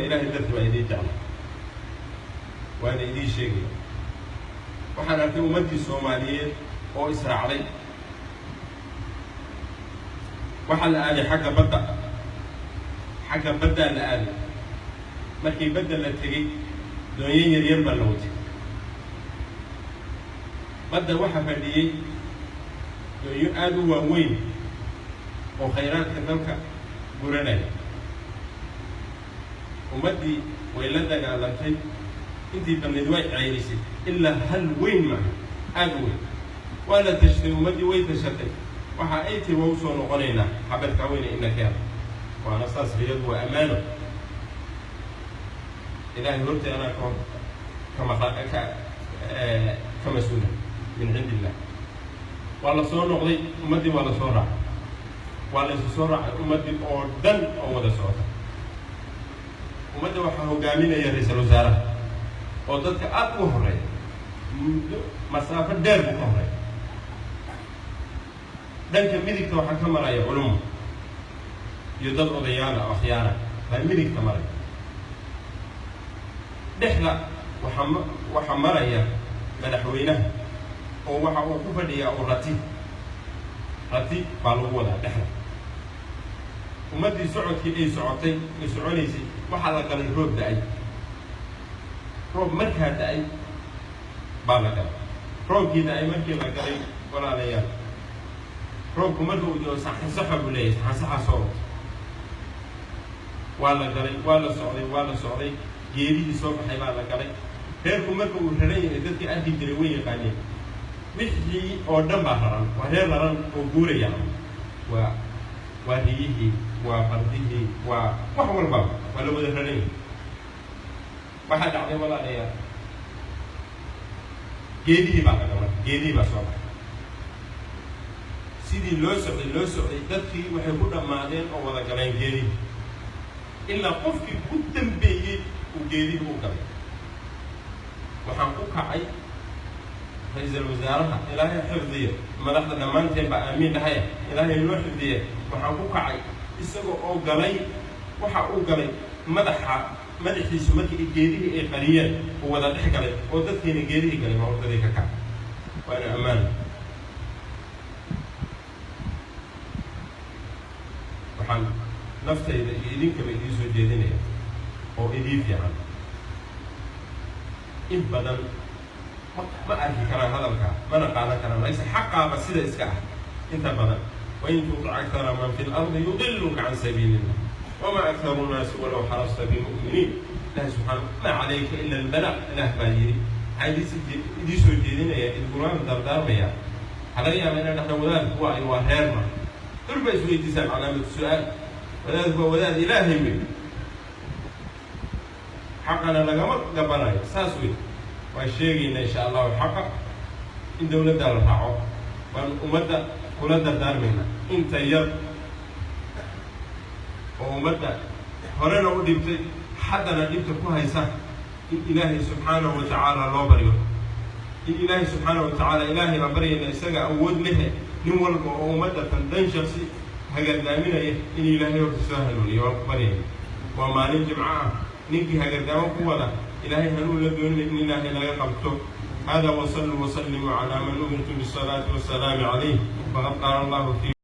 Ilaahay darti baa idiin jecla, waana idiin sheegaya. Waxaan arkay ummaddii Soomaaliyeed oo israacday. Waxaa la aaday xagga badda, xagga baddaa la aaday. Markii badda la tegey, doonyo yaryar baa la watay. Badda waxaa fadhiyey doonyo aada u waaweyn oo khayraadka dalka guranaya. Ummaddii way la dagaalantay, intii badnayd way ceyrisay, ilaa hal weyn maaha, aada u weyn. Waa la tashtay, ummaddii way tashatay. Waxa ay tiri: "Waa usoo noqonaynaa xabadkaa weyne ina keena." Waana saas, riyadu waa ammaano. Ilaahay hortii anaa ka kama ka ka mas-uula min cindi illah. Waa la soo noqday, ummaddii waa la soo raacay, waa la isu soo raacay, ummaddii oo dhan oo wada socota. Ummadda waxaa hogaaminaya ra-iisul wasaaraha oo dadka aada uga horeeya, muddo masaafo dheer buu ka horeeya. Dhanka midigta waxaa ka maraya culumo iyo dad odayaala oo akhyaara baa midigta maraya. Dhexda waxaa maraya madaxweynaha oo waxa uu ku fadhiyaa uu rati, rati baa lagu wadaa dhexda. Ummaddii socodkii ay socotay, ay soconaysay, waxaa la galay roob da-ay. Roob markaa da-ay baa la galay. Roobkii da-ay markii la galay, walaalayaal, roobku marka uu dao saxansaxa buu leeyahay, saxansaxa soo wato. Waa la galay, waa la socday, waa la socday, geedihii soo baxay baa la galay. Reerku marka uu raran yahay, dadkii arki jiray way yaqaaneen, wixii oo dhan baa raran, waa reer raran oo guuraya. Waa riyihii, waa fardihii, waa wax walbaba, waa la wada raran yahay. Waxaa dhacday, walaalayaal, geedihii baa la galay, geedihii baa soo baxay. Sidii loo socday, loo socday, dadkii waxay ku dhammaadeen oo wada galeen geedihii, ilaa qofkii ku dambeeyey uu geedihii u galay. Waxaan ku kacay ra-iisul wasaaraha, Ilaahay xifdiye, madaxda dhammaanteen baa aamiin dhahaya, Ilaahay noo xifdiye. Waxaan ku kacay isaga oo galay, waxa uu galay madaxa, madaxiisu markii geedihii ay qariyeen uu wada dhex galay oo dadkiina geedihii galay baa hurdadii ka kacay. Waana ammaan. Waxaan naftayda iyo idinkaba idiin soo jeedinaya oo idiin fiican, in badan ma arki karaan hadalkaa, mana qaadan karaan, laakiinse xaqaaba sida iska ah inta badan. Wain tutic akara man fi lardi yudiluka can sabiili illah, wama akharu nnaasi walow xarasta bimu'miniin. Ilahi subxaana maa calayka ila albalaq. Ilaah baa yidhi. Waxaa idiin soo jeedinaya, idinkulaan dardaarmaya. Waxaa laga yaabaa inaa dhahda: "Wadaadku waa waa reerma?" Dur ba isweydiisaan calaamatu su-aal. Wadaadku waa wadaad Ilaahay wey, xaqana lagama gabanayo, saas wey. Waan sheegaynaa insha Allahu xaqa in dawladdaa la raaco. Waan ummadda kula dardaarmaynaa inta yar oo ummadda horena u dhibtay, haddana dhibta ku haysa, in Ilaahay subxaanahu wa tacaala loo baryo, in Ilaahay subxaanahu wa tacaala, Ilaahay baan baryayna, isaga awood lehe. Nin walba oo ummadda tan dan shaksi hagardaaminaya in Ilaahay horta soo hanuuniyo waan ku baryayna. Waa maalin Jimco ah. Ninkii hagardaamo ku wada, Ilaahay hanuun la doonina, in Ilaahay laga qabto. Hada wasaluu wasalimuu calaa man umirtum bisalaati wasalaami calayh, faqad qaala Allahu fi